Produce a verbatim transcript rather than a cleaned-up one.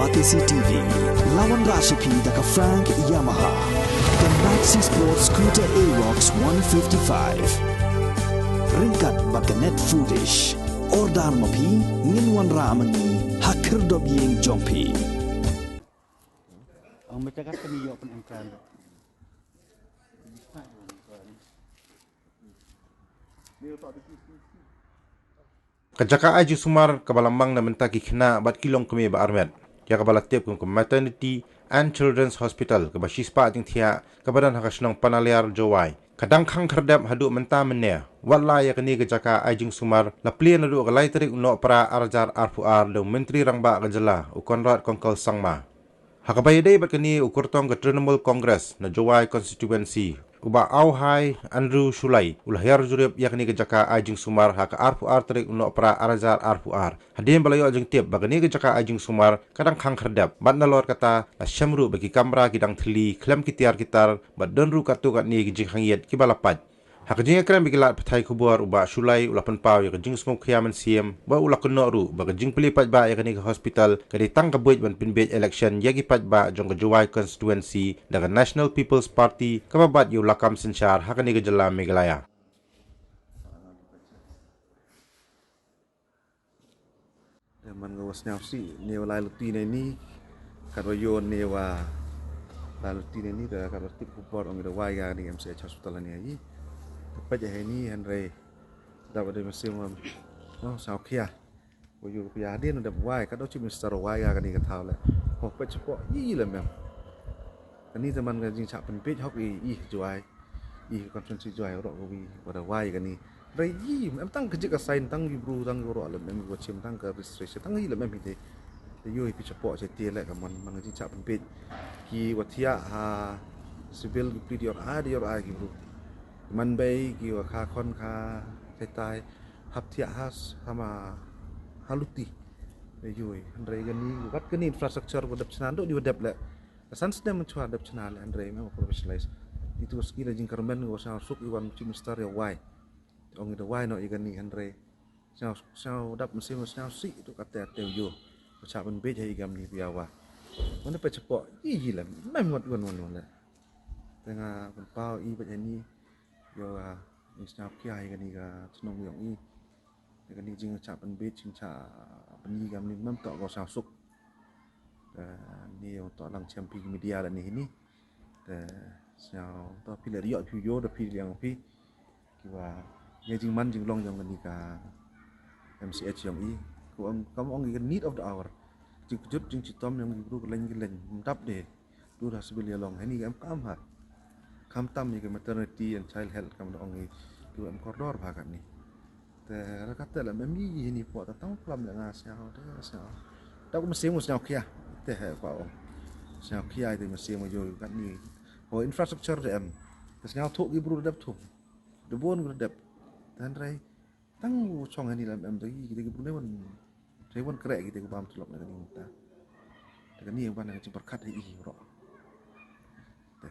Batesi T V, la wanrah sha phi da ka Frank Yamaha, ka Maxi Sport Scooter Aerox one fifty-five. Ryngkat bad ka Net Foodish. Order ma phi, ngin wanrah ma ngi ha khyrdop ïing jong phi. Ang mete kat kami yok pen engkan. Ka jaka ai jingsumar kaba la mang na mynta ki khynnah bad ki longkmie ba armet, ïa kaba la tip kum ka Maternity and Children's Hospital kaba shispah jingthiah, kaba don ha ka shnong Panaliar, Jowai, ka dang khang khyrdep haduh mynta mynne. Wat la ïa kane ka jaka ai jingsumar la plie naduh ka lai tarik u Nohprah ar hajar arphew ar da u Myntri Rangbah ka jylla, u Conrad Kongkal Sangma. Ha kaba ïadei bad kane, u kyrtong ka Trinamool Congress na Jowai Constituency, u Bah Auhai Andrew Shullai, u la hiar jurip ïa kane ka jaka ai jingsumar ha ka arphew ar tarik u Nohprah ar hajar arphew ar, hadien ba la ïoh jingtip ba kane ka jaka ai jingsumar ka dang khang khyrdep, bad nalor kata la shem ruh ba ki kamra ki dang thylli khlem ki tiar ki tar, bad don ruh katto katne ki jingkhang ïit kiba la pait. Ha ka jingïakren bad ki lad pathai khubor, u Bah Shullai u la pynpaw ïa ka jingsngewkhia mynsiem, bad u la kynnoh ruh ba ka jingplie paidbah ïa kane ka hospital ka dei tang ka buit ban pynbieit election ïa ki paidbah jong ka Jowai Constituency da ka National People's Party kaba bat ïa u lakam synshar ha kane ka jylla Meghalaya. Te man nga wa sñiawsih ne wa lai luti ne ni, kat wa yoh ne wa lai luti ne ni, te kat wa tip khubor ong i da wai ka ni M C H hospital ni ayi. Te peit ha ni hynrei da wa dei mynsiem wa, no, sñiawkhia. Wa yoh pia hadien da wai, kat wa Chief Minister wai ka ni ka thaw le. Ho peit chapoh yi le mem. Kani te man ka jingchah pynbieit hok i, i Jowai. I constituency Jowai roh ka wi, wa da wai kani. Hynrei yi, em tang ka jik ka sign, tang yi bru, tang yi roh lem, em wa chim, tang ka registration, tang yi lem em hi te. Te yoh i pi chapoh che te le ka man, man ka jingchah pynbieit. Ki wa thiah ha civil ki pli dior ai, dior ai ki bru. Man bei ki wa kha khon kha tai tai, hap thiah ha s-, ha ma, ha luti. Te yoh i, hynrei kani, wat kani infrastructure wa dep chna, ndo di wa dep le. Ka san snem mynchwa dep chna le hynrei me professionalize. Itu ski la jingkyrmen ko sñiaw suk i wan Chief Minister ïa wai. Ong i da wai noh i kani hynrei. Sñiaw, sñiaw dap mynsiem sñiawsih tu kate ate u yoh. Ko chah pynbieit ha i kam ni pia wa. Wan peit chapoh, i hi lem, mem ngot wan wan wan le. Te nga pynpaw i peit ha ni, yoh, ah, i sñiawkhia i kani ka chnong yong i. Te kani jingchah pynbieit, jingchah pynyi kam ni mem toh ko sñiaw suk. Te ni yong toh lang chem phi media la ni hi ni. Te sñiaw toh phi le riok phi yoh da phi liang phi. Ki wa ngi jingman jinglong yong kani ka M C H yong i. Ko ong, kam ong i ka need of the hour. Jingkjut, jingchitom yong ki bru ka leng ki leng. Mdap de. Dur ha civil ïa long, hani em kam ha. Kam tam ïa ka maternity and child health kam da ong i, tu em kordor bha kat ni. Te ra kat te la mem yi hani po ta tang plam le nga sñiaw, te sñiaw. Ta ku mynsiem sñiawkhia, te he kwa ong. Sñiawkhia te mynsiem yoh kat ni. Ho infrastructure de em. Te sñiaw thuk ki bru dep thuk. De bon ki dep. Te hynrei. Tang u chong hani lam em te ki, te ki bun ne wan. Te wan krek ki te ki bam tulop na ka ding ta. Te ka ni wan na ka jingpyrkhat hi i ro. Te.